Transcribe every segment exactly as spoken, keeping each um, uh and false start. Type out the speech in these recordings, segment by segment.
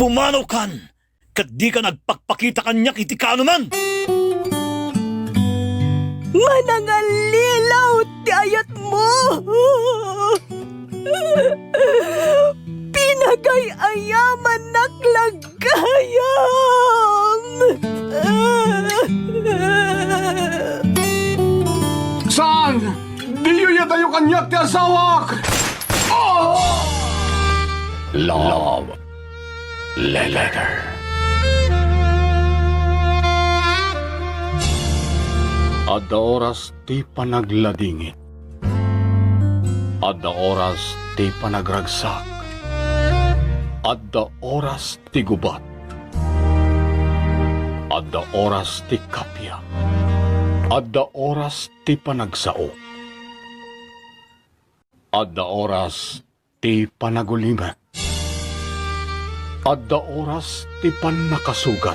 Pumanaw kan, ket dika nagpakpakita kaniak iti kaanoman. Manangallilaw ti ayatmo. Pinagay-ayamannak la gayam. Saan? Diyo iyadayo kaniak ti asawak! Oh! Love Letter. Adda oras ti panagladingit. Adda oras ti panagragsak. Adda oras ti gubat. Adda oras ti kappia. Adda oras ti panagsao. Adda oras ti panagulimek. Adda oras ti pannakasugat.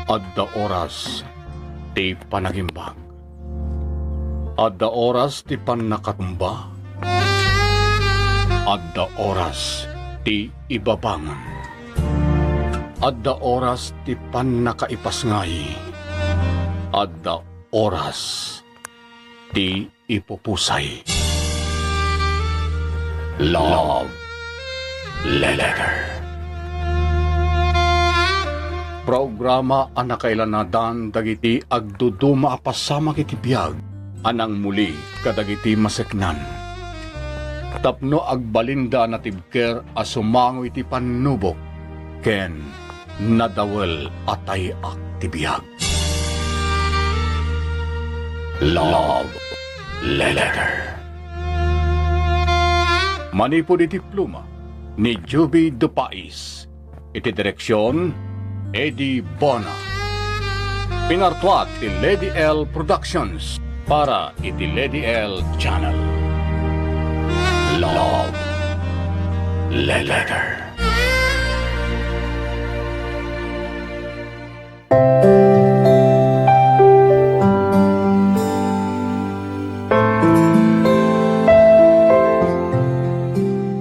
Adda oras ti panagimbag. Adda oras ti pannakatumba. Adda oras ti ibabangon. Adda oras ti pannakaipasngay. Adda oras ti ipupusay. Love Letter. Programa a nakailanadan dagiti agduduma a pasamak iti biag a nangmuli kadagiti maseknan, tapno agbalinda a natibker a sumango iti pannubok ken nadawel a tay-ak ti biag. Love Letter. Manipud iti pluma ni Juby Dupais, iti direksion, Eddie Bona. Pinartuat ti Lady L Productions para iti Lady L Channel. Love Letter.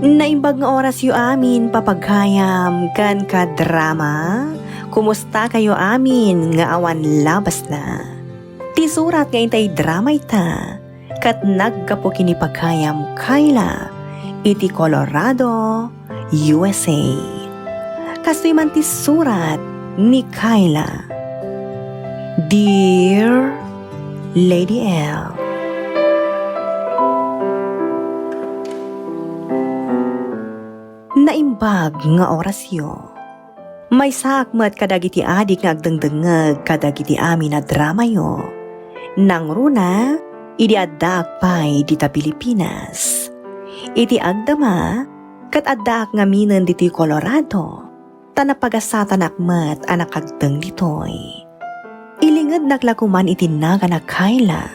Naimbag nga orasyo amin, papagayam ken kadrama. Kumustakayo amin nga awan labasna? Ti surat nga intay drama ita, ket naggapu ken ni pagayam Kayla iti Colorado, U S A. Kastoy man ti surat ni Kayla, Dear Lady L. Naimbag nga orasyo. Maysaak met kadagiti adik nga agdengdengngeg kadagiti amin a dramayo. Nangruna, idi addaak pay dita Pilipinas. Iti agdama, ket addaak ngaminen ditoy Colorado, ta napagasatanak met a nakagdeng ditoy. Ilingednak la koman iti nagan a Kayla.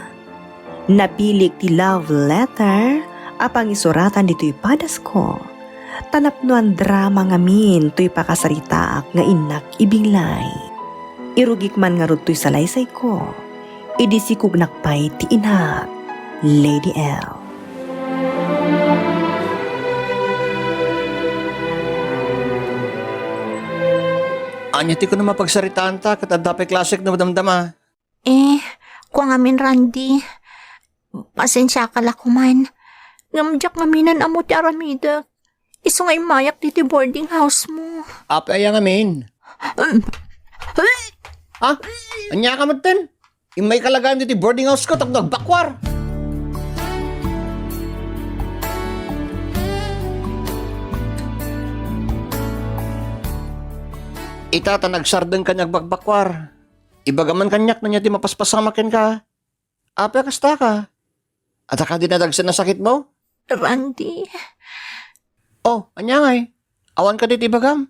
Nabilik ti love letter a pangisuratan ditoy padasko, ta napnoan drama ngamin toy pakasaritaak nga innak ibinglay. Irugik man ngarud toy salaysayko, idi sikognak pay ti inak, Lady L. Ania ti kunam a pagsaritaanta ket adda pay klasek no madamdama? Eh, kua ngamin, Randy. Pasensiaka la koman. Ngem diak ngaminen ammo ti aramidek. Isu nga immayak ditoy boarding house mo. Apay aya ngamin? Ha? Ania ka metten? Immayka laeng ditoy boarding house ko tapno agbakwar. Ita ta nagsardengka nga agbakbakwar. Ibagam man kaniak no ania ti mapaspasamak kenka. Apay a kasta ka? Adda kadi nadagsen a sakitmo? Randy. Oh, ania ngay? Awan kadi ti ibagam?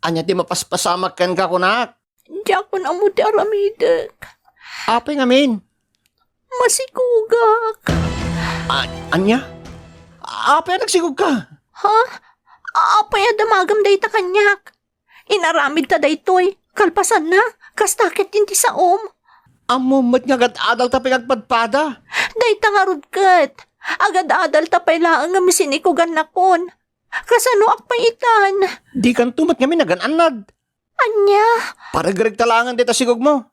Ania ti mapaspasamak kenka, kunak? Diakon ammo ti aramidek. Apay ngamin? Masigogak. A-, ania? Apay a nagsigogka? Ha? Apay a damagem dayta kaniak? Inaramidta daytoy, kalpasanna, kasta ket iti saom. Ammom met nga agad-adalta pay nga agpadpada. Dayta ngarud ket, agad-adalta pay laeng nga masinikogannakon. Kasanoak pay itan? Dikanto met ngamin agan-annad. Ania? Paregregta laengen dayta sigugmo.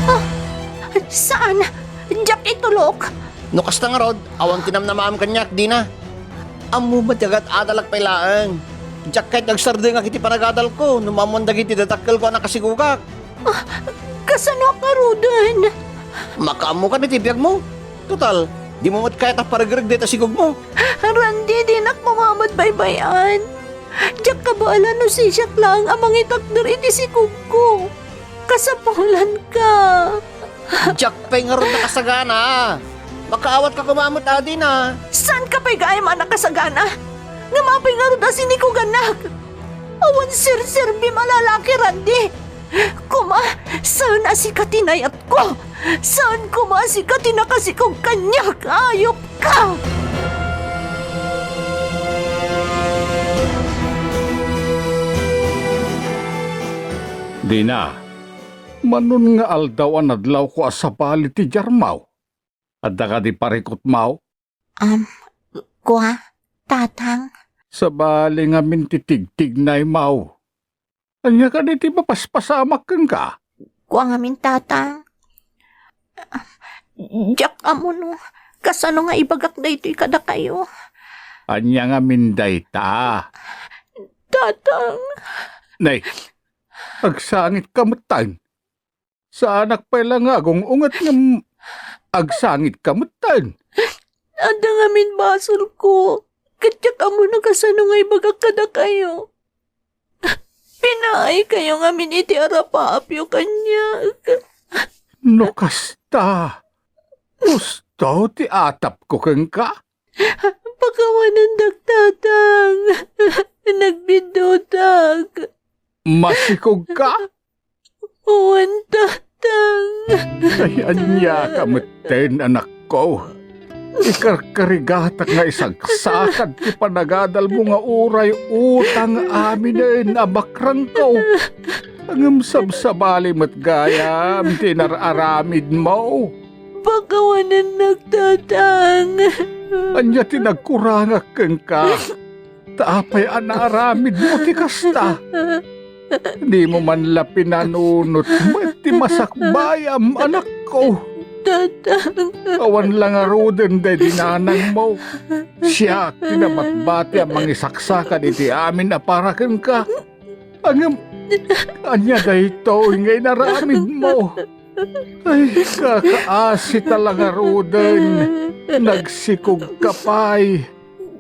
Ah, saan? Diak itulok. No kasta ngarud, awan ti namnamaam kaniak, dina. Ammo met ti agad-adalak pay laeng. Diak kayat nga agsardengak iti panagadalko no maammoan dagiti dadakkelko a nakasigugak. Ah, kasanoak ngaruden? Makaammokan iti biagmo. Total, dimo met kayat a paregreg dayta sigugmo. Randy, dinak mamamad baybay-an. Diak kabaelan no sisiak laeng a mangitakder iti sigugko. Kasapulanka. Diak pay ngarud nakasagana. Makaawatka koma met a dina. Saanka pay gayam a nakasagana? Ngem apay ngarud a sinikugannak? Awan serserbim a lalaki, Randy. Koma, saan a sika ti nayatko? Saan koma a sika ti nakasikog kaniak? Ayupka! Dina, manon nga aldaw a nadlawko a sabali ti diarmaw. Adda kadi parikutmaw? Am, kua, Tatang? Sabali ngamin ti tigtignaymaw. Ania kadi ti mapaspasamak kenka? Kua ngamin, Tatang. Diak ammo no kasano nga ibagak daytoy kadakayo. Ania ngamin dayta? Tatang. Nay, agsangitka metten. Saanak pay la nga agung-unget ngem agsangitka metten. Adda ngamin basolko, ket diak ammo no kasano nga ibagak kadakayo. Pinaaykayo ngamin iti arapaapyo kaniak. No kasta, husto ti atapko kenka? Pakawanendak, Tatang. Nagbiddutak. Masikogka? Wen, Tatang. Ay, aniaka metten, anakko. Ikarkarigatak nga isagsakad ti panagadalmo nga uray utang aminen a bakrangko. Ngem sabsabali met gayam ti inar-aramidmo. Pakawanennak, Tatang. Ania ti nagkurangak kenka? Ta apay a naaramidmo ti kasta? Dimo man la pinanunot met ti masakbayam, anakko. Tatang. Awan la ngaruden daydi nanangmo. Siak ti nabatbati a mangisaksakad iti amin a para kenka. Ngem, ania daytoy nga inaramidmo? Ay, kakaasita la ngaruden. Nagsikogka pay.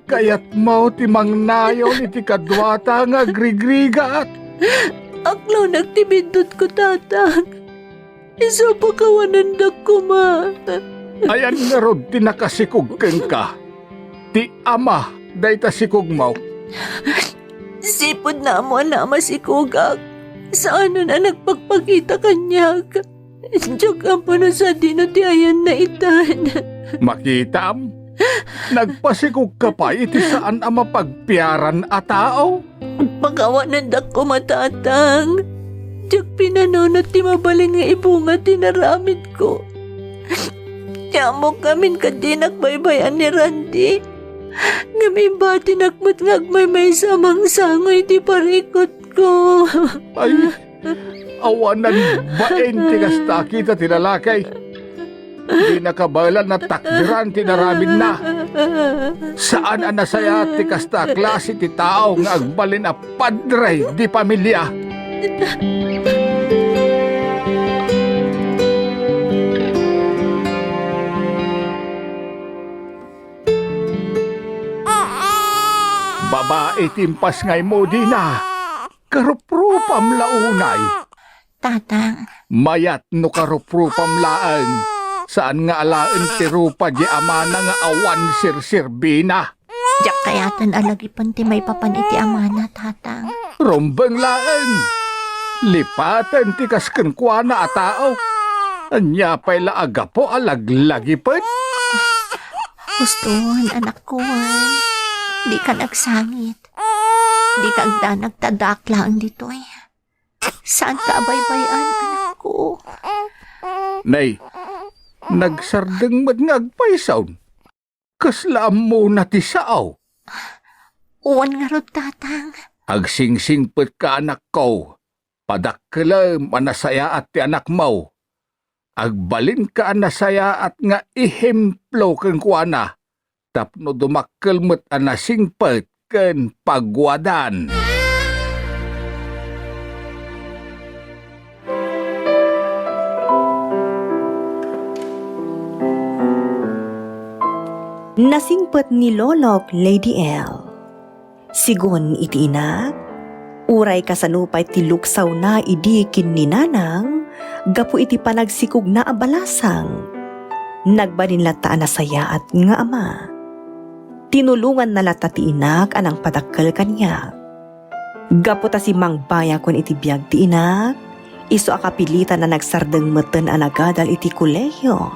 Kayatmo ti mangnayon iti kaduata nga agrigrigat? Aklonek ti biddutko, Tatang. Isu pakawanendak koma. Ayan ngarud ti nakasikog kenka? Ti ama dayta sikogmo. Sipud naammoanna a masikogak, saanen a nagpakpakita kaniak. Diak ammo no sadino ti ayanna itan. Makitam? Nagpasikogka pay iti saan a mapagpiaran a tao? Pakawanendak koma, Tatang. Diak pinanunot ti mabalin nga ibunga ti naramidko. Ti ammok ngamin ket dinak baybay-an ni Randy. Ngem imbatinak met nga agmaymaysa a mangsango iti parikutko. Ay, awanan bain ti kasta a kita ti lalaki. Dina kabaelan a takderan ti inaramidna. Saan a nasayaat ti kasta a klase ti tao nga agbalin a padre di pamilia. Babai ti impasngaymo, Dina. Karuprupam la unay. Tatang. Mayat no karuprupam laeng. Saan nga alaen ti rupa di amana nga awan serserbina. Diak kayaten a lagipen ti maipapan iti amana, Tatang. Rumbeng laeng. Lipaten ti kas kenkuana a tao. Ania pay la a gapu a laglagipen? Huston, anakko, wen. Dikan agsangit. Dika agdanag ta addaak laeng ditoy. Saanka a baybay-an, anakko. Nay, nagsardeng met nga agpayson. Kasla ammona ti sao? Wen ngarud, Tatang. Agsingsingpetka, anakko. Padakkelem a nasayaat ti anakmo. Agbalinka a nasayaat nga ehemplo kenkuana tapno dumakkel met a nasingpet ken paguadan. Nasingpet ni Lolok, Lady L. Sigun iti inak, uray kasano pay ti luksawna idi ken ni Nanang gapu iti panagsikogna a balasang, nagbalin latta a nasayaat nga ama. Tinulonganna latta ti inak a nangpadakkel kaniak. Gapu ta simmangbayakkon iti biag ti inak, isu a kapilitan a nagsardeng metten a nagadal iti kolehio,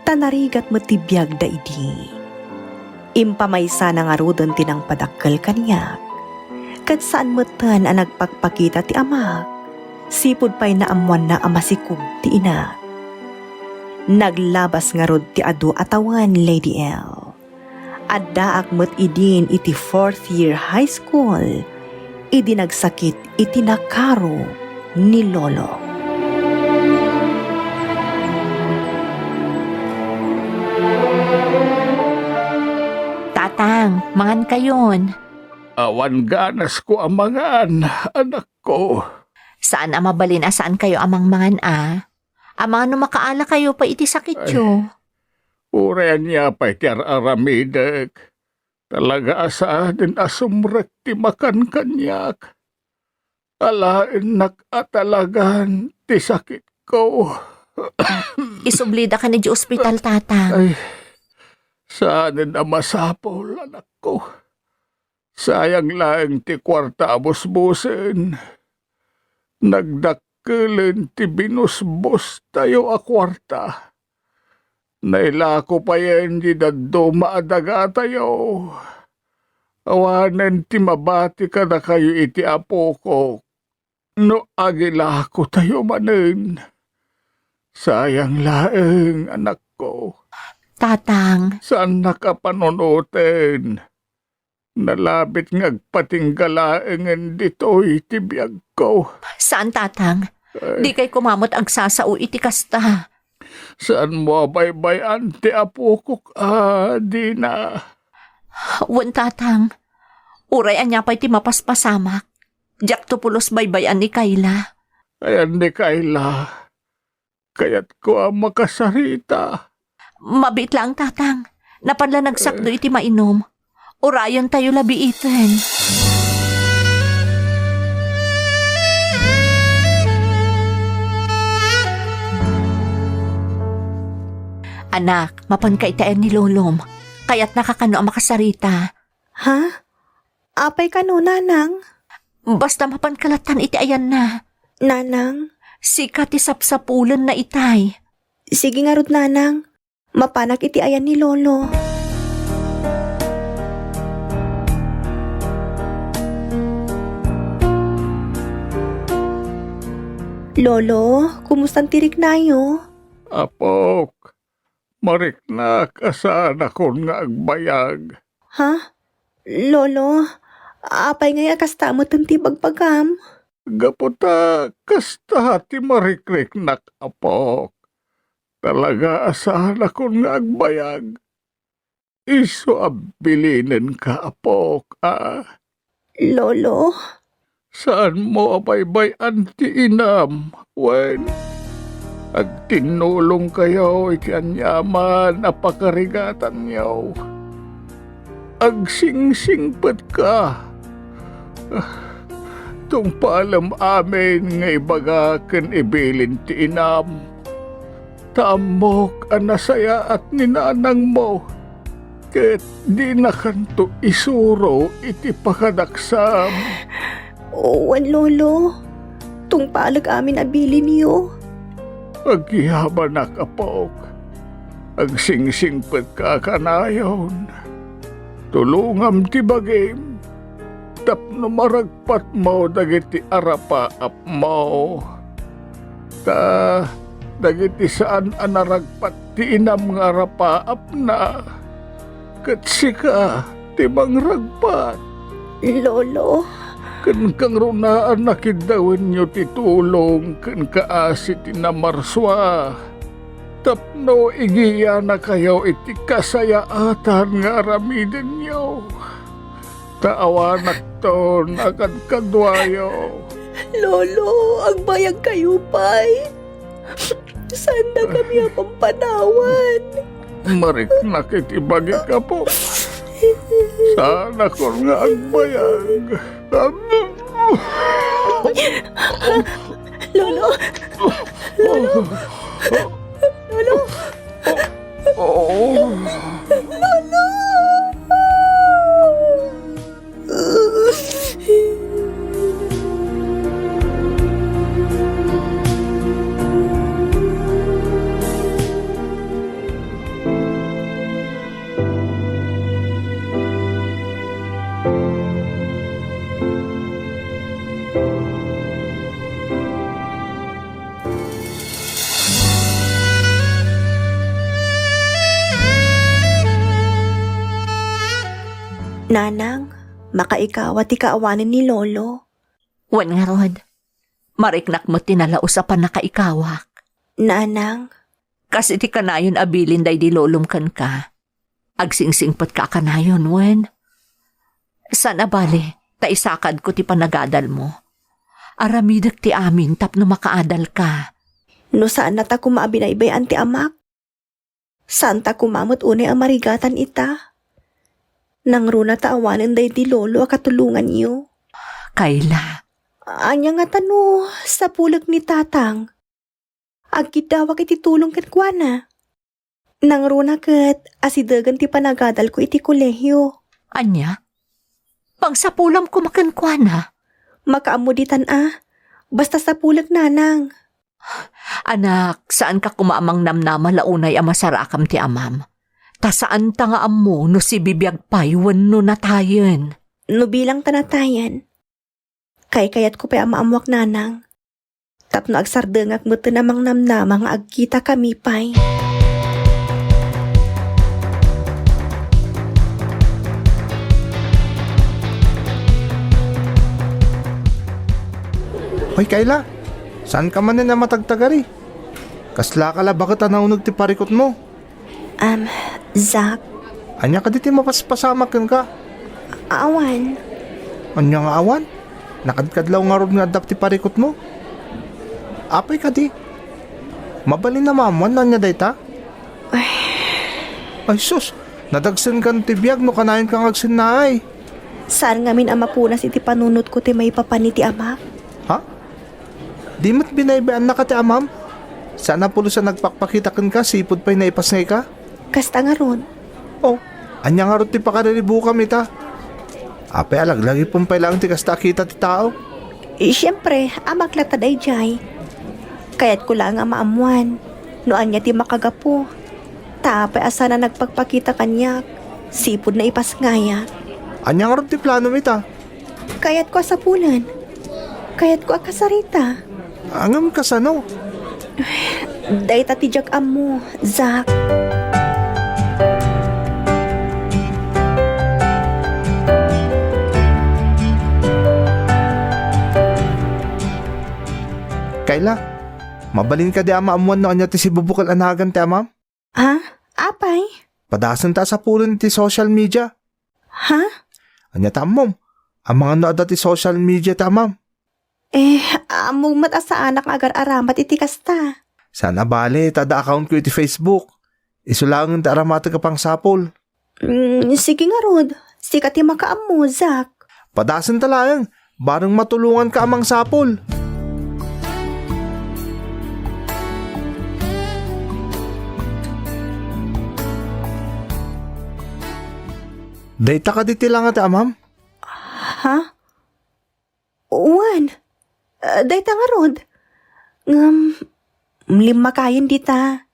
ta narigat met ti biagda idi. Impamaysana ngaruden ti nangpadakkel kaniak, ket saan metten a nagpakpakita ti amak, sipud pay naammoanna a masikog ti inak. Naglabas ngarud ti adu a tawen, Lady L. Addaak met idin iti fourth year high school, idi nagsakit iti nakaro ni Lolo. Tatang, mangankayon. Awan ganasko a mangan, anakko. Saan a mabalin a saankayo a mangmangan a? Amangan no makaalakayo pay iti sakityo. Ay, uray ania pay ti ar-aramidek. Talaga a saanen a sumrek ti makan kaniak. Alaennak a talagan ti sakitko. Isublida kan idiay ospital, Tatang. Ay, saanen a masapul, anakko. Sayang laeng ti kuarta a busbusen. Nagdakkelen ti binusbostayo a kuarta. Nailako payen ti dadduma a dagatayo. Awanen ti mabati kadakayo iti apokok no agilakotayo manen. Sayang laeng, anakko. Tatang. Saannak a panunoten. Nalabit nga agpatingga laengen ditoy ti biagko. Saan, Tatang. Ay. Dikay koma met agsasao iti kasta. Saanmo a baybay-an ti apokok a dina? Wen, Tatang. Uray ania pay ti mapaspasamak, diakto pulos baybay-an ni Kayla. Ayan ni Kayla. Kayatko a makasarita. Mabiit laeng, Tatang. Napan la nagsakdo iti mainom. Urayentayo la biiten. Anak, mapanka iti ayan ni Lolom. Kayatnaka kano a makasarita. Ha? Apay kano, Nanang? Basta mapanka lattan iti ayanna. Nanang? Sika ti sapsapulenna itay. Sige ngarud, Nanang. Mapanak iti ayan ni Lolo. Lolo, kumustan ti riknayo? Apok, mariknak a saanakon nga agbayag. Ha? Lolo, apay ngay a kasta metten ti ibagbagam? Gapu ta kasta ti marikriknak, apok. Talaga a saanakon nga agbayag. Isu a bilinenka, apok, a? Lolo? Saanmo a baybay-an ti inam, wen? Agtinnulongkayo iti aniaman a pakarigatanyo. Agsingsingpetka. Tungpalem amin nga ibaga ken ibilin ti inam. Ta ammok a nasayaat ni nanangmo, ket dinakanto isuro iti pakadaksam. Wen, Lolo. Tungpaleg amin a bilinyo. Agyabanak, apok. Agsingsingpetka kanayon. Tulongam ti bagim tapno maragpatmo dagiti arapaapmo. Ta dagiti saan a naragpat ti inam nga arapaapna, ket sika ti mangragpat. Lolo. Ken kangrunaan a kiddawenyo ti tulong ken kaasi ti namarsua tapno igiyanakayo iti kasayaatan nga aramidenyo. Ta awanakton a kadkaduayo. Lolo, agbayagkayo pay. Saanda kami a pampanawan. Mariknak iti bagik, Apo. Saanakon nga agbayag. Lolo! Lolo! Lolo! Lolo! Nanang, makaikawa ti kaawanen ni Lolo. Wen ngarud, mariknak met ti nalaus a pannakaikawak. Nanang. Kas iti kanayon a bilin daydi lolom kenka, agsingsingpetka a kanayon, wen? Saan a bale, ta isakadko ti panagadalmo. Aramidek ti amin tapno makaadalka. No saanna ta koma a binaybay-an ti amak, saanta koma met unay a marigatan ita. Nangruna ta awanen daydi lolo a katulonganyo. Kayla. Ania ngata no sapulek ni Tatang? Agkiddawak iti tulong kenkuana. Nangruna ket asidegen ti panagadalko iti kolehio. Ania? Pangsapulam koma kenkuana? Makaammo ditan a. Basta sapulek, Nanang. Anak, saanka koma a mangnamnama la unay a masarakam ti amam. Ta saanta nga ammo no sibibiag pay wenno natayen. No bilang ta natayen, kaykayatko pay a maammoak, Nanang. Tapno agsardengak metten a mangnamnama nga agkitakami pay. Hoy, Kayla, saanka manen a matagtagari? Kaslaka la baket a nauneg ti parikutmo? Am, Zack. Ania kadi ti mapaspasamak kenka? Awan. Ania nga awan? Nakadkadlaw ngarud nga adda ti parikutmo? Apay kadi? Mabalin a maammuan no ania dayta? Ay. Ay sus, nadagsenkan ti biag no kanayonka nga agsennaay. Saan ngamin a mapunas iti panunotko ti maipapan iti amak. Ha? Di met binaybay-annaka ti amam? Saan a pulos a nagpakpakita kenka, sipud pay naipasngayka? Kasta ngarud. Oh, ania ngarud ti pakariribukam ita? Apay a laglagipem pay laeng ti kasta a kita ti tao? Eh, siempre, amak latta daydiay. Kayatko laeng a maammuan no ania ti makagapu. Ta apay a saan a nagpakpakita kaniak, sipud naipasngayak. Ania ngarud ti planom ita? Kayatko a sapulen. Kayatko a kasarita. Ngem kasano? Dayta ti diak ammo, Zack. Kayla, mabalin kadi a maammuan no ania ti sibubukel a nagan ti amam? Ha? Apay? Padasenta a sapulen iti social media. Ha? Ania ta ammom? Amangan no adda ti social media ti amam? Eh, ammok met a saanak nga agar-aramat iti kasta. Saan a bale, ta adda accountko iti Facebook. Isu laeng ti aramatek a pangsapul. Mm, sige ngarud. Sika ti makaammo, Zack. Padasenta laeng. Bareng matulonganka a mangsapul. Dayta kadi ti langa ti amam? Ha? Wen. Ah, dayta ngarud. Ngem, limmakayen dita.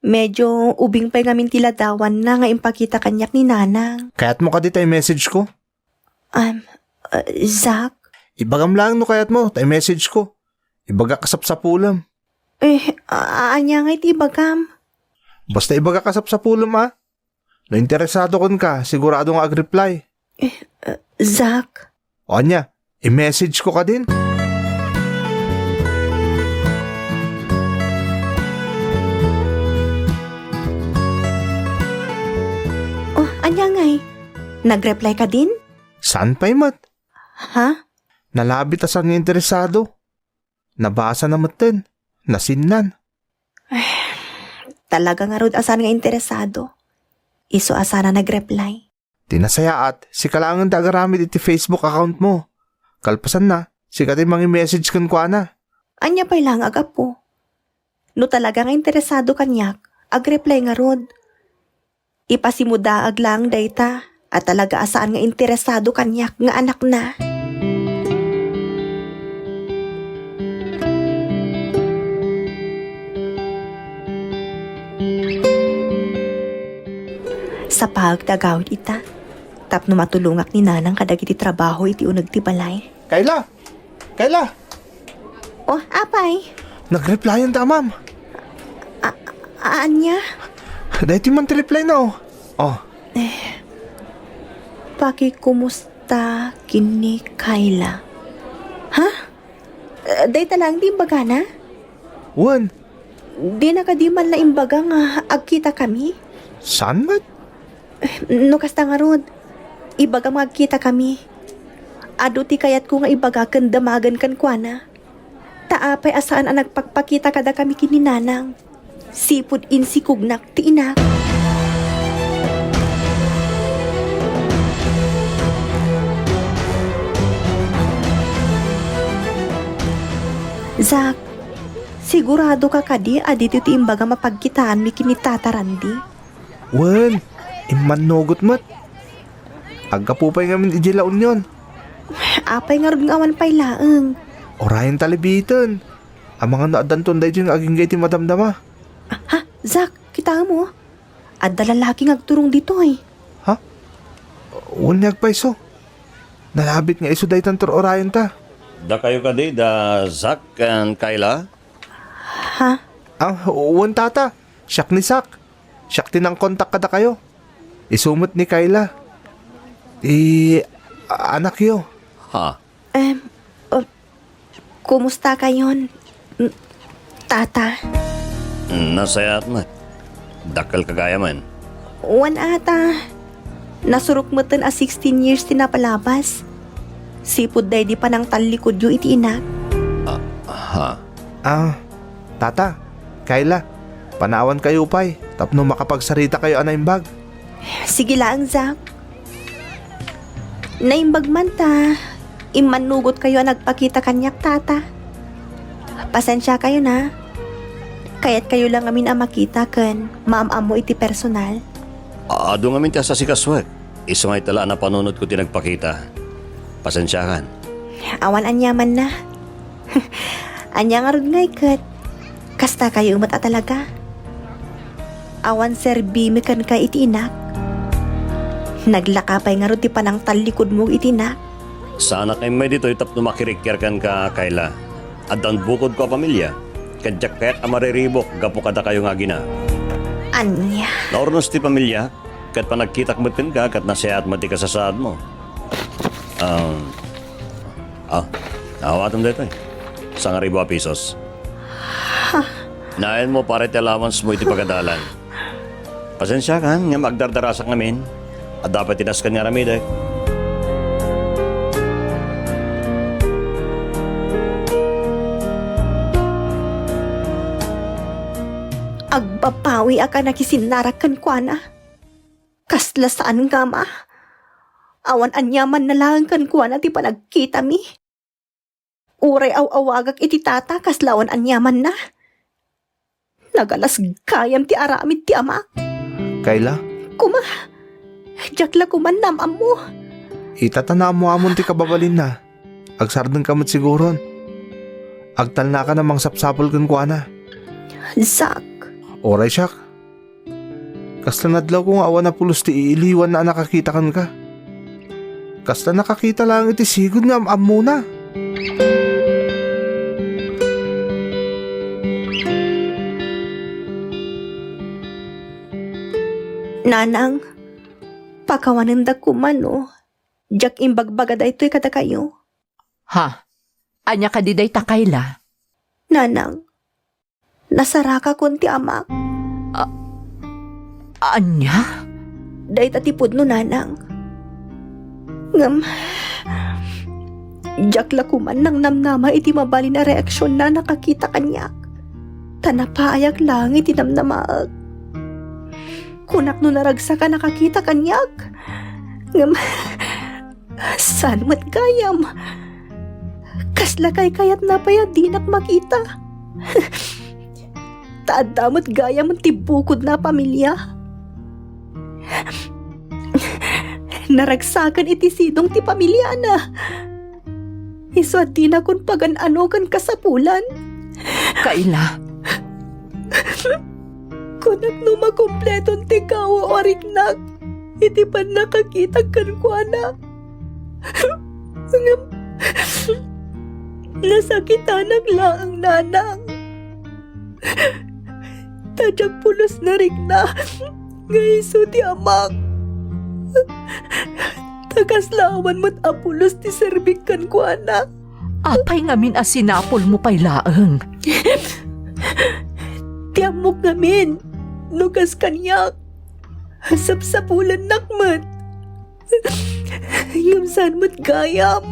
Medyo ubing pay ngamin ti ladawanna nga impakita kaniak ni Nanang. Kayatmo kadi ta i-message ko? Um, uh, Zack? Ibagam laeng no kayatmo, ta i-message ko. Ibagak a sapsapulem. Eh, a-, ania ngay ti ibagam? Basta ibagak a sapsapulem, a. No interesado kenka, sigurado nga agreply. Eh, uh, Zack? O ania, i-message ko kadin? Oh, ania ngay? Nag-reply kadin? Saan pay met? Ha? Nalabit a saan nga interesado. Nabasa na metten. Nasinnan. Talaga ngarud a saan nga interesado. Isu a saan a nag-reply. Ti nasayaat, sika laengen ti agaramid iti Facebook account mo. Kalpasanna, sika ti mangi-message kenkuana. Ania pay la nga agapu? No talaga nga interesado kaniak, ag-reply ngarud. Ipasimudaag laeng dayta a talaga a saan nga interesado kaniak nga anakna. Sapaek ti agawid ita, tapno matulongak ni Nanang kadagiti trabaho iti uneg ti balay. Kayla! Kayla! Oh, apay? Nag-replyan ti amam. A-, a-, ania? Daytoy man ti reply na, oh. Oh. Eh, pakikumusta ken ni Kayla. Ha? Eh, dayta laeng ti imbagana? Wen. Dina kadi man la imbaga nga agkitakami? Saan met? No kasta ngarud, ibagam nga agkitakami. Adu ti kayatko nga ibaga ken damagen kenkuana. Ta apay a saan a nagpakpakita kadakami ken ni Nanang? Sipud insikugnak ti inak. Zack, sigurado ka kadi a ditoy ti imbagam a pagkitaanmi ken ni Tata Randy? Wen, immannugot met. Aggapu pay ngamin idiay La Union. Apay ngarud nga awan pay laeng? Urayen ta libiten. Amangan no addanton daytoy nga agingga iti madamdama. Ha? Zack, kitaem mo? Adda lalaki nga agturong ditoy. Ha? Wen, agpayso. Nalabit nga isu daytan tur-urayen ta. Dakayo kadi da Zack ken Kayla? Ha? Ah, wen, Tata. Siak ni Zack. Siak ti nangkontak kadakayo. Isu met ni Kayla. Ti a-, anakyo. Ha? Em, uh, kumusta kayon, n-, Tata? Nasayaat met. Dakkel ka gayamen. Wen ata. Nasurok metten a sixteen years ti napalabas. Sipud daydi panangtallikudyo iti inak. Ah, ha? Ah, Tata, Kayla, panawankayo pay tapno makapagsaritakayo a naimbag. Sige laeng, Zack. Naimbag man ta immannugotkayo a nagpakita kaniak, Tata. Pasensiakayon a. Kayatkayo la ngamin a makita ken maam-ammo iti personal. Adu ngamin ti asasikasoek. Isu nga ita la a napanunotko ti nagpakita. Pasensiakan. Awan aniamanna. Ania ngarud ngay ket? Kastakayo met a talaga. Awan serbimi kenka iti inak. Naglaka pay ngarud ti panangtallikudmo iti inak. Saanak nga immay ditoy tapno makirikker kenka, Kayla. Addan bukodko a pamilia, ket diak kayat a mariribuk gapu kadakayo nga agina. Ania? Naurnos ti pamilia, ket panagkitak met kenka, ket nasayaat met ti kasasaadmo. Um, ah, awatem daytoy. Sangaribu a pisos. Naenmo para iti allowance mo iti pagadalan. Pasensiakan ngem agdardarasak ngamin. Adda pay ti nasken nga aramidek. Agbabawiak a nakisinnarak kenkuana. Kasla saan nga ama. Awan aniamanna laeng kenkuana ti panagkitami. Uray aw-awagak iti tata kasla awan aniamanna. Nagalas gayam ti aramid ti amak. Kayla? Kuma, diak la koma naam-ammo. Ita ta naammo-ammon ti kababalinna. Agsardengka met siguron. Agtalnaka a mangsapsapul kenkuana. Zack. Uray siak. Kasla nadlawko nga awan a pulos ti iiliwanna a nakakita kenka. Kasla nakakita laeng iti sigud nga am-ammona. Nanang, pakawanendak koma no Diak imbagbaga daytoy kadakayo. Ha? Ania kadi dayta, Kayla? Nanang, nasarakakon ti amak. A-, ania? Dayta ti pudno, Nanang. Ngem, diak la koman nangnamnama iti mabalin a reaksion na nakakita kaniak. Ta napaayak laeng iti namnamaek. Kunak no naragsak a nakakita kaniak. Ngem, saan met gayam? Kasla kaykayatna pay a dinak makita. Ta adda met gayam ti bukodna a pamilia. Naragsaken iti sidong ti pamiliana. Isu a dinakon pagan-ano ken kasapulan. Kayla. Kunak no makumpleton ti gawa a riknak iti pannakakitak kenkuana. Ngem, nasakitanak laeng, Nanang. Ta diak pulos nga rikna nga isu ti amak. Ta kasla awan met a pulos ti serbik kenkuana. Apay ngamin a sinapulmo pay laeng? Ti ammok ngamin, no kas kaniak, sapsapulennak met. Ngem saan met gayam.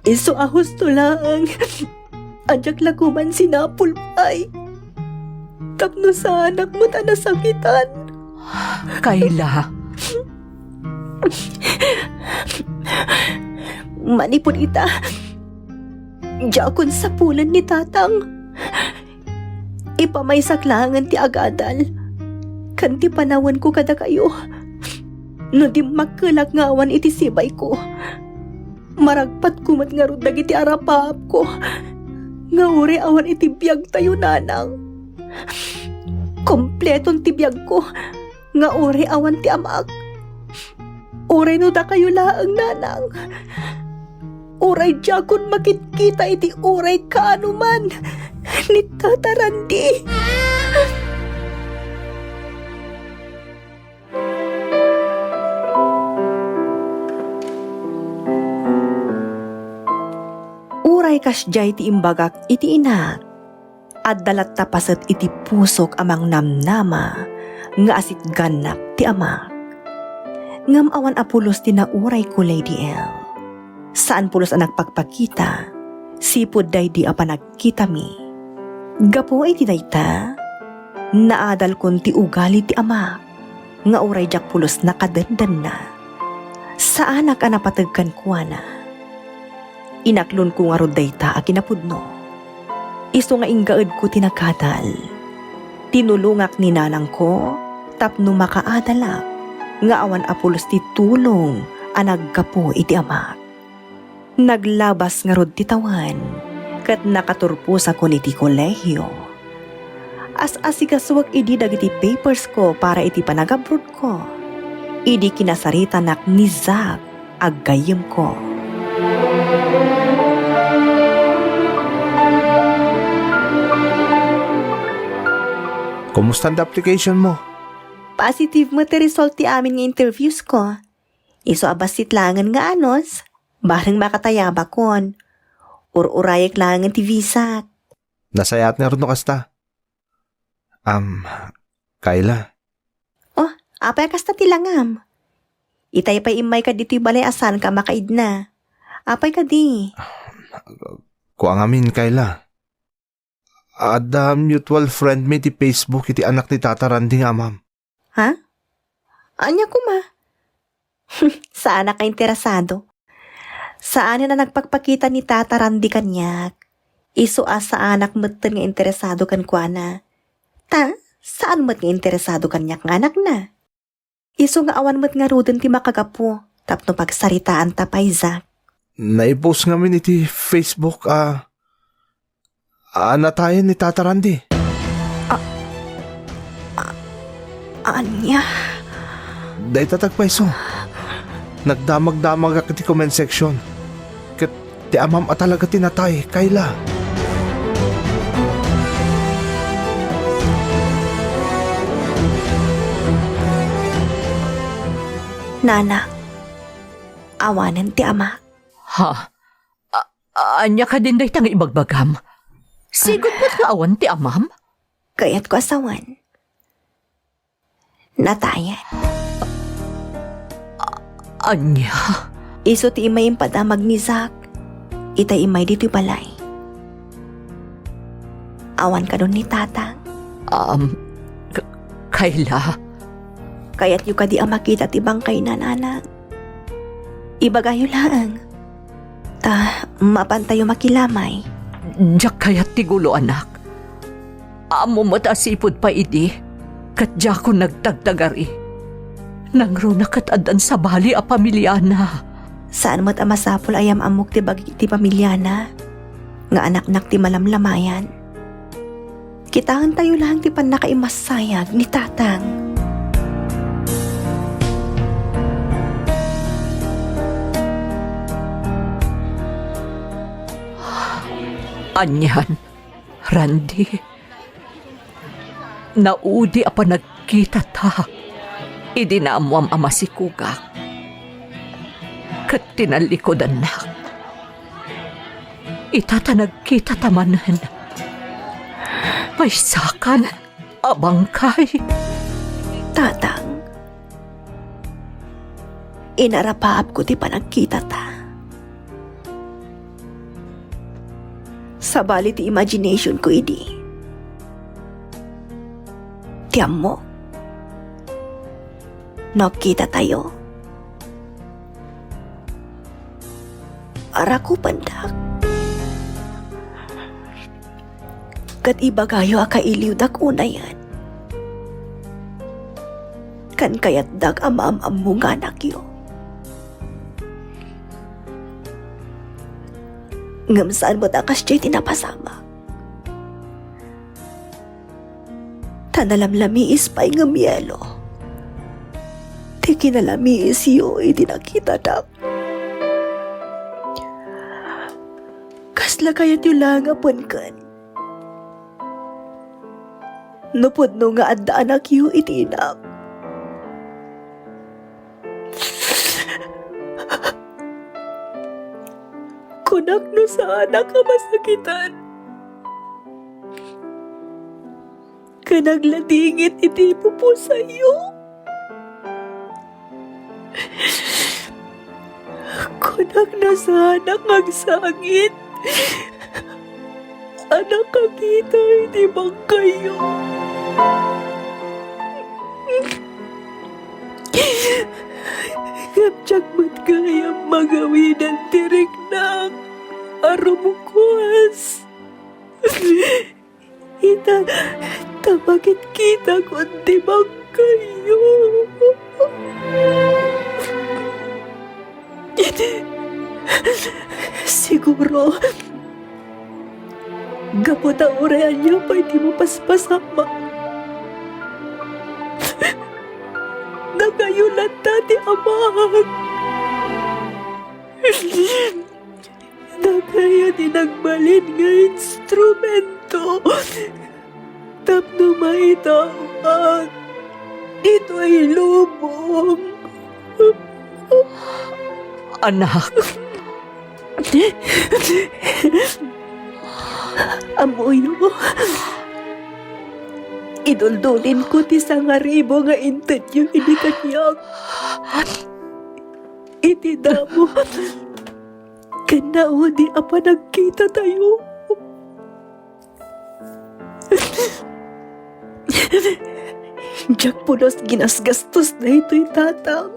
Isu a husto laeng a diak la koman sinapul pay tapno saanak met a nasakitan. Kayla. Manipud ita, diakon sapulen ni Tatang. Ipamaysak laengen ti agadal ken ti panawenko kadakayo no dimmakkelak nga awan iti sibayko. Maragpatko met ngarud dagiti arapaapko nga uray awan iti biagtayo, Nanang. Kompleton ti biagko nga uray awan ti amak. Uray no dakayo laeng, Nanang. Uray diakon makitkita iti uray kaanoman ni Tata Randy. Uray kasdiay ti imbagak iti inak, adda latta paset iti pusok a mangnamnama nga asitgannak ti amak. Ngem awan a pulos ti naurayko, Lady L. Saan pulos a nagpakpakita, sipud daydi a panagkitami. Gapu iti dayta, naadalkon ti ugali ti amak nga uray diak pulos nakadendenna. Saanak a napateg kenkuana. Inaklonko ngarud dayta a kinapudno. Isu nga inggaedko ti nagadal. Tinulongak ni nanangko tapno makaadalak nga awan a pulos ti tulong a naggapu iti amak. Naglabas ngarud ti tawen ket nakaturposakon iti kolehio. As-asigasuek idi dagiti papersko para iti panagabroadko. Idi kinasaritanak ni Zack, aggayyemko. Kumusta ti application mo? Positive met ti result ti amin nga interviews ko. Isu a bassit laengen nga anus, bareng makatayabakon. Ur-urayek laengen ti visa. Nasayaat ngarud no kasta. Am, Kayla. Oh, apay a kasta ti langam? Itay pay immayka ditoy balay a saanka a makaidna. Apay kadi? Kua ngamin, Kayla. Adda mutual friend mi ti Facebook iti anak ni Tata Randy nga amam. Ha? Ania koma? Saanak a interesado. Saanen a nagpakpakita ni Tata Randy kaniak. Isu a saanak metten nga interesado kenkuana. Ta, saan met nga interesado kaniak nga anakna. Isu nga awan met ngaruden ti makagapu tapno pagsaritaanta pay, Zack. Naipost ngamin iti Facebook a, a natayen ni Tata Randy. A-, a-, ania? Dayta ti agpayso. Nagdamagdamagak iti comment section. Ket ti amam a talaga ti natay, Kayla. Nana, Awanen ti ama. Ha? A-, ania kadin dayta nga ibagbagam? Sigud met nga awan ti amam? Kayatko a sawen. Natayen. Ania? Isu ti immay impadamag ni Zack. Ita immay ditoy balay. Awan kadun ni Tatang. Um, K-, Kayla? Kayatyo kadi a makita ti bangkayna, nanang? Ibagayo laeng. Ta, mapantayo makilamay. Diak kayat ti gulo, anak. Ammom met a sipud pay idi, ket diakon nagtagtagari. Nangruna ket addan sabali a pamiliana. Saan met a masapul a yam-ammok ti bagi ti pamiliana, nga anaknak ti malamlamayan. Kitaentayo laeng ti pannakaimassayag ni Tatang. Anian, Randy, naudi a panagkitata idi naammoam a masikogak ket tinallikudannak. Ita ta nagkitata manen. Maysakan a bangkay. Tatang, inarapaapko ti panagkitata. Sabali ti imagination ko idi. Ti ammo, no agkitatayo, arakupendak. Ket ibagayo a kailiwdak unayen. Kan kayatdak a maam-ammo nga anakyo. Ngem saan met a kasdiay ti napasamak. Ta nalamlamiis pay ngem yelo ti kinalamiisyo idi nakitadak. Kasla kayatyo laeng a penken no pudno nga adda anakyo iti inak? Kunak no saanak a masakitan ken agladingit iti ipupusayo. Kunak no saanak nga agsangit. A nakakita iti bangkayyo. Ngem diak met gayam magawiden ti riknak a rumukwas. Ita, ta makitkitakon ti bangkayyo. Siguro, gapu ta uray ania pay ti mapaspasamak, dakayo latta ti amak. Dakayo ti nagbalin nga instrumento tapno maitaoak ditoy lubong. Anak. Ammoyo, iduldulinko ti sangaribu nga intedyo idi kaniak. Iti damo ken naudi a panagkitatayo. Diak pulos ginasgastos daytoy, Tatang.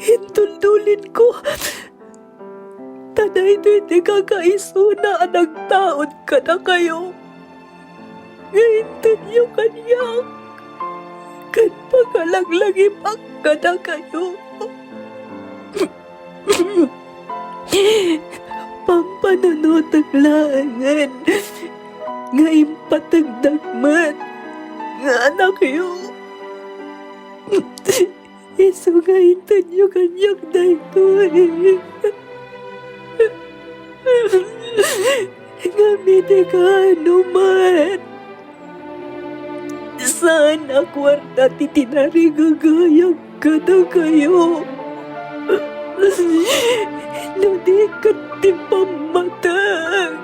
Induldulinko ta daytoy ti kakaisuna a nagtaud kadakayo nga intedyo kaniak ken pakalaglagipak kadakayo. Pampanunotek laengen nga impategdak met nga anakyo. Isu nga intedyo kaniak daytoy. Ngem iti kaano met, saan a kuarta ti tinarigagayag kadakayo. No di ket ti pammateg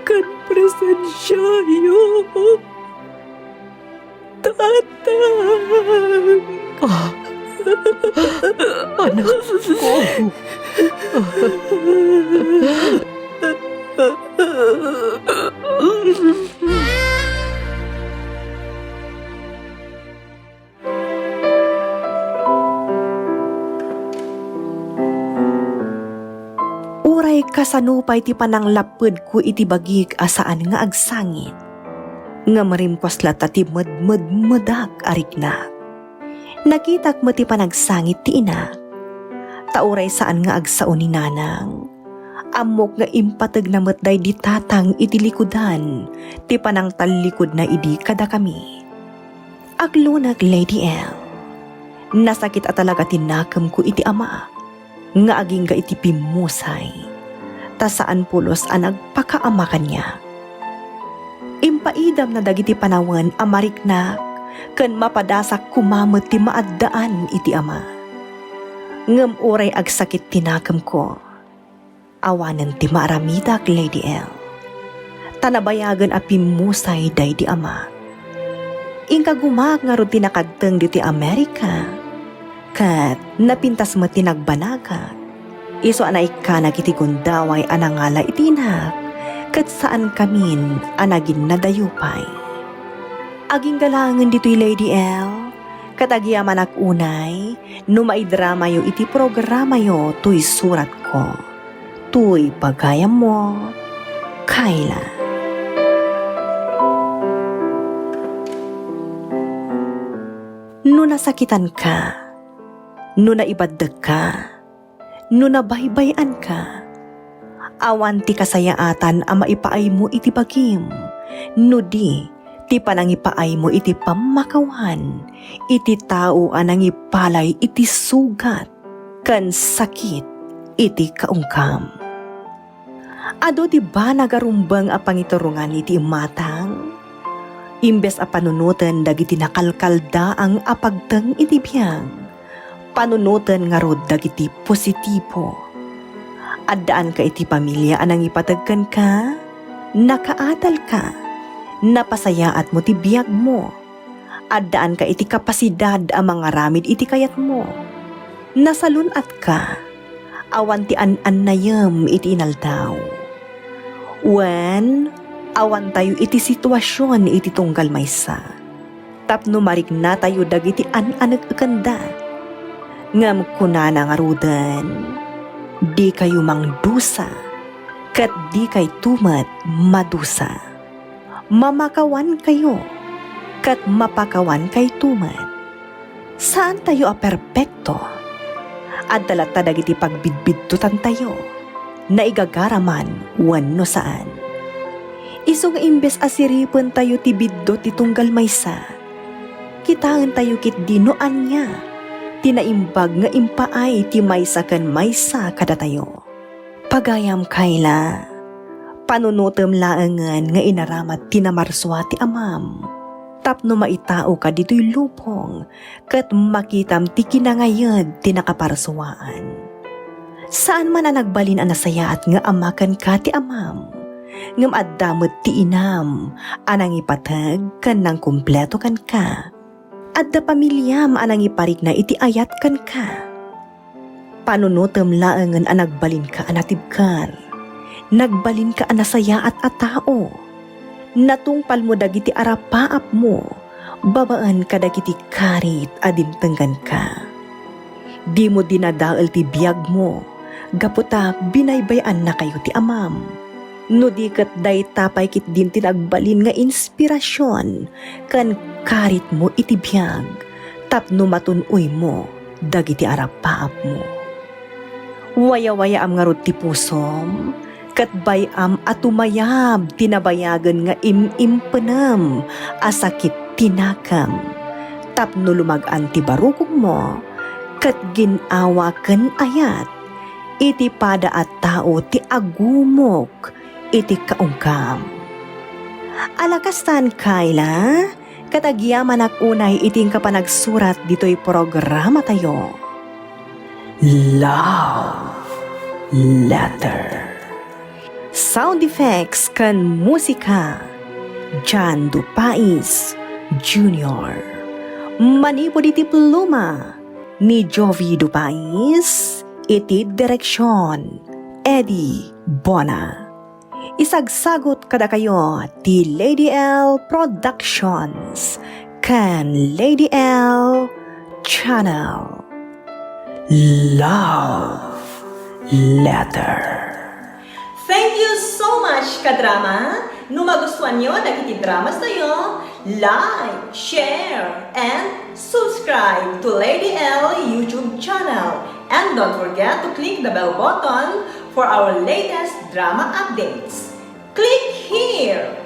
ken presensiayo. Tatang! Ah! Anakko! Uray kasano pay ti pananglappedko iti bagik a saan nga agsangit, ngem rimkuas latta ti medmedmedak a riknak. Nakitak met ti panagsangit ti inak. Ta uray saan nga agsao ni nanang, ammok nga impategna met daydi tatang iti likudan ti panangtallikudna idi kadakami. Aglunak, Lady L. Nasakit a talaga ti nakemko iti ama nga agingga iti pimmusay, ta saan pulos a nagpakaama kaniak. Impaidamna dagiti panawen a mariknak ken mapadasak koma met ti maaddaan iti ama. Ngem uray agsakit ti nakemko, awanen ti maaramidak, Lady L. Ta nabayagen a pimmusay daydi ama. Inkagumak ngarud ti nakadteng ditoy Amerika, ket napintas met ti nagbanagak. Isu a naikkanak iti gundaway a nangala iti inak, ket saankamin a naginnadayo pay. Agingga laengen ditoy, Lady L, ket agyamanak unay no maidramayo iti programayo toy suratko. Toy pagayammo, Kayla. No nasakitanka, no naibaddekka, no nabaybay-anka, awan ti kasayaatan a maipaaymo iti bagim, no di ti panangipaaymo iti pammakawan iti tao a nangipalay iti sugat ken sakit iti kaungkam. Adu ti banag a rumbeng a pangiturongan iti imatang. Imbes a panunoten dagiti nakalkaldaang a pagteng iti biag, panunoten ngarud dagiti positibo. Addaanka iti pamilia a nangipateg kenka, nakaadalka, napasayaatmo ti biagmo. Addaanka iti kapasidad a mangaramid iti kayatmo. Nasalun-atka. Awan ti an-annayem iti inaldaw. Wen, awantayo iti situasion iti tunggal maysa. Tapno mariknatayo dagiti an-anekekenda. Ngem kunana ngaruden, dikayo mangdusa, ket dikayto met madusa. Mamakawankayo, ket mapakawankayto met. Saantayo a perpekto. Adda latta dagiti pagbidbiddutantayo, naigagaraman wenno saan. Isu nga imbes a siripentayo ti biddut ti tunggal maysa, kitaentayo ketdi no ania ti naimbag nga impaay ti maysa ken maysa kadatayo. Pagayam, Kayla, panunotem laengen nga inaramad ti namarsua ti amam, tapno maitaoka ditoy lubong ket makitam ti kinangayed ti nakaparsuaan. Saan man a nagbalin a nasayaat nga ama kenka ti amam, ngem adda met ti inam a nangipateg ken nangkumpleto kenka. Adda pamiliam a nangiparikna iti ayat kenka. Panunotem laengen a nagbalinka a natibker, nagbalinka a nasayaat a tao. Natungpalmo dagiti arapaapmo babaen kadagiti karit a dimteng kenka. Dimo dinadael ti biagmo gapu ta binaybay-annakayo ti amam. No di ket dayta pay ketdin ti nagbalin nga inspirasion ken karitmo iti biag tapno matun-oymo dagiti arapaapmo. Wayawayaam ngarud ti pusom, ket bay-am a tumayab ti nabayagen nga im-impenem a sakit ti nakem, tapno lumag-an ti barukongmo ket gin-awa ken ayat iti pada a tao ti agumok iti kaungkam. Alakastan, Kayla, ket agyamanak unay iti inka panagsurat ditoy programatayo. Love Letter. Sound effects ken musika, John Dupais Junior. Manipud iti pluma ni Jovi Dupais, iti direksyon, Eddie Bona. Isagsagut kadakayo ti Lady L Productions ken Lady L Channel. Love Letter. Thank you so much, kadrama! No magustuanyo dagiti dramas tayo, like, share, and subscribe to Lady L YouTube channel. And don't forget to click the bell button for our latest drama updates. Click here!